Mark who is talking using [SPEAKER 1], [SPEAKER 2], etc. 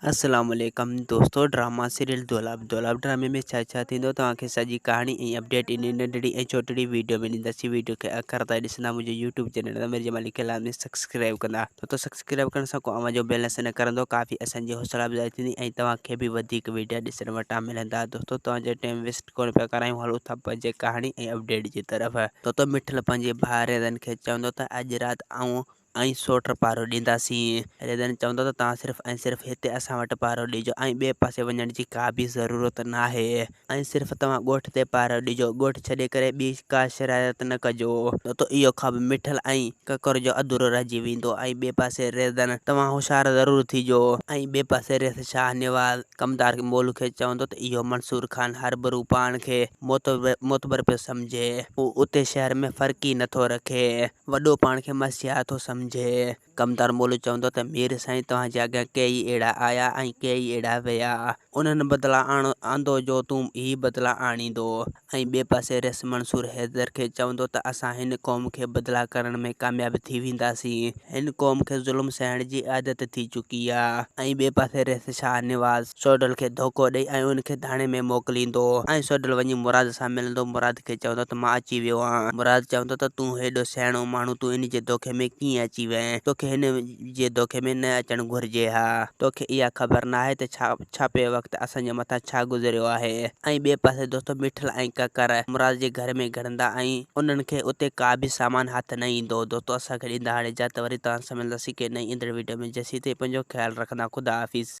[SPEAKER 1] السلام عليڪم دوستو ڊراما سيريل دولاب دولاب ڊرامي ۾ ڇا ڇا ٿيندو توهان کي سڄي ڪهاڻي ۽ اپڊيٽ ان ننڍڙي ۽ ڇوٽڙي ويڊيو ۾ ڏينداسين ويڊيو کي آخر تائين ڏسندا منهنجو يوٽيوب چينل تي مرزا مالڪ کي لازمي سبسڪرائب ڪندا ڇو ته سبسڪرائب ڪرڻ سان ڪو اوهان جو بيلنس نه ڪرندو ڪافي اسان جي حوصلا افزائي ٿيندي ۽ توهان کي به وڌيڪ ويڊيا ڏسڻ وٽان ملندا دوستو توهان جو ٽائيم ويسٽ ڪونه پيا ڪرايون هلو ٿا پنهنجي ڪهاڻي ۽ اپڊيٽ جي طرف دوستو مٺل پنهنجي ڀاء ريزن کي چوندو ته اڄ رات آئون ۽ سوٽ پارو ڏينداسين. ريزن چوندو ته توهان صرف ۽ صرف هتي اسان وٽ پارو ڏجو ۽ ٻئي پاسي وڃڻ جي ڪا به ضرورت ناهي ۽ صرف توهان ڳوٺ تي پارو ڏجو، ڳوٺ ڇڏي ڪري ٻي ڪا شرارت نه ڪجو نه ته اهو خواب مٺل ۽ ڪڪر جو اڌورو رهجي ويندو ۽ ٻئي پاسي ريزن توهان هوشيار ضرور ٿيجو ۽ ٻئي پاسي ريس شاهنواز ڪمدار مولو کي چوندو ته اهو منصور خان هربرو پاڻ کي معتبر پيو سمجهي، هو اتي شهر ۾ فرق ئي نٿو رکي. وڏو پاڻ کي مسيحا ٿو سمجهي. ڪمدار مولو چوندو ته مير سائين توهان جي اڳيان ڪيئي اهڙا آيا ۽ ڪيئي اهڙا ويا. انهن بدلا آندو جو تون هي بدلا آڻيندو. ۽ ٻئي پاسي ريس منصور حيدر کي چوندو ته اسان هن قوم کي بدلا ڪرڻ ۾ ڪامياب ٿي وينداسين. هن قوم کي ظلم سهڻ جي عادت ٿي چڪي آ. ۽ ٻئي پاسي ريس شاهنواز سوڍل کي ڌوڪو ڏئي ۽ ان کي ڌاڻي ۾ موڪليندو ۽ سوڍل وڃي مراد سان ملندو مراد کي چوندو ته مان اچي ويو آهيان. مراد چوندو ته تون هيڏو سياڻو ماڻهو تون ان جي دوکي ۾ ڪيئن اچي وئين؟ توکي هن جي دوکي ۾ نه اچڻ گهرجي ها. توکي اها خبر ناهي ته ڇا ڇاپي وقت اسان جي مٿان ڇا گذريو آهي. ۽ ٻئي پاسي دوستو مٺل ۽ ڪڪر مراد جي گهر ۾ گهڙندا ۽ انهن کي اتي ڪا به سامان هٿ نه ايندو. دوستو اسان کي ڏيندا هاڻي اجازت وري توهان سان ملنداسين ڪنهن نئين ايندڙ وڊيو ۾ جيسين تائين پنهنجو خيال رکندا خدا حافظ.